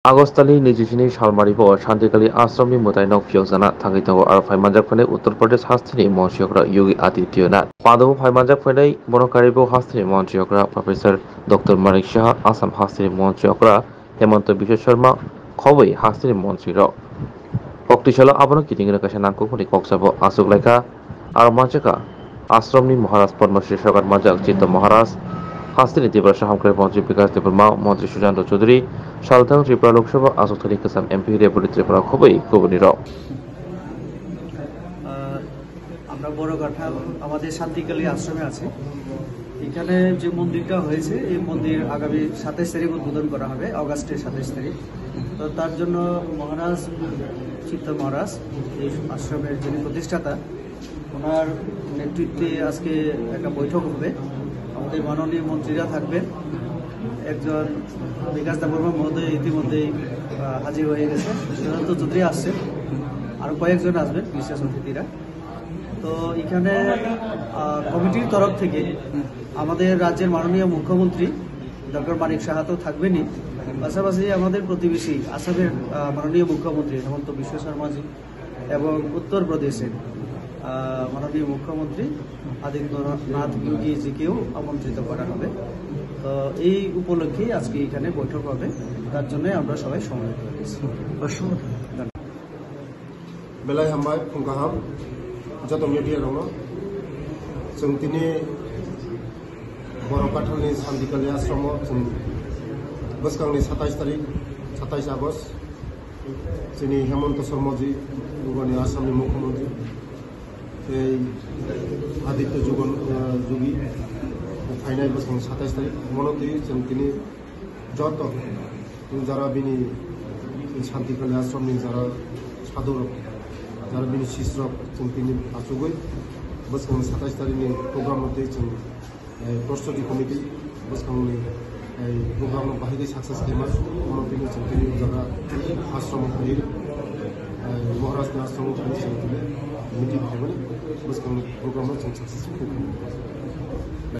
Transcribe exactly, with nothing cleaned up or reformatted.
Agostali nijisini salmari bo Shantikali Ashramni mwtai nok phiyokjana thangwi tongo, aro phaimanjak phainai Uttar Pradesh hasteni Montri okra Yogi Adityanath. Padabo phaimanjak phainai bono karibo hasteni Montri okra Professor Doctor Manik Saha, Assam hasteni Montri okra Hemanta Biswa Sharma, khobwi hasteni Montri rok. Kokti salo abono kiting kaisa nangkukmani kokjabo aswk laikha. Aro manjakha, Ashramni Maharaj Padma Shri Sagar manjak Chitta Maharaj, hasteni Tiprasa Hamkrai Montri Bikash Debbarma, Montri Sujanto Chaudhary, Salthang Tripura Lok Sabha aswk thani kwcham M P Rebuli Tripura khobwi kubuni rok. আহ, আমরা বড়গাঠা আমাদের শান্তিকালী আশ্রমে আছি। এখানে যে মন্দিরটা হয়েছে, এই মন্দির আগামী সাতাইশ তারিখ উদ্বোধন করা হবে, অগাস্টের সাতাইশ তারিখ। তো তার জন্য মহারাজ, চিত্ত মহারাজ, এই আশ্রমের যিনি প্রতিষ্ঠাতা, ওনার নেতৃত্বে আজকে একটা বৈঠক হবে। আমাদের মাননীয় মন্ত্রীরা থাকবেন, একজন বিকাশ দেববর্মা মহোদয় ইতিমধ্যেই, আহ, হাজির হয়ে গেছে, সুশান্ত চৌধুরী আসছেন, আরও কয়েকজন আসবেন বিশেষ অতিথিরা। তো এখানে, আহ, কমিটির তরফ থেকে আমাদের রাজ্যের মাননীয় মুখ্যমন্ত্রী ডক্টর মানিক সাহা তো থাকবেনই, পাশাপাশি আমাদের প্রতিবেশী আসামের, আহ, মাননীয় মুখ্যমন্ত্রী হিমন্ত বিশ্ব শর্মাজি এবং উত্তর প্রদেশের, আহ, মাননীয় মুখ্যমন্ত্রী আদিত্যনাথ যোগীজিকেও আমন্ত্রিত করা হবে। তো এই উপলক্ষেই আজকে এখানে বৈঠক হবে, তার জন্য আমরা সবাই সমবেত হয়েছি। অসংখ্য ধন্যবাদ। Belai hambai, phung kaham, joto media rokno. Chwng tini Borok Kathalni Shantikali Ashromo chwng bwskangni satais tarik, satais August, chini Hemanta Sharmaji, bubani Assamni Mukhyamantri, tei Aditya Jugon, eh, Jugi, phainai bwskangni satais tarik, mono twi chwng tini joto, jara bini Shantikali Ashramni jara sadhurok, jara bini sisrok, chwng tini achugwi bwskangni satais tarikni program no tei chwng, eh, Prostoti Committee bwskangni, eh, program no bahai khe success khaima, mono tini chwng tini jaga ashram phai, eh, Maharajni ashram phai chwng tini meeting khaimani bwskangni program no chwng successful khaimani.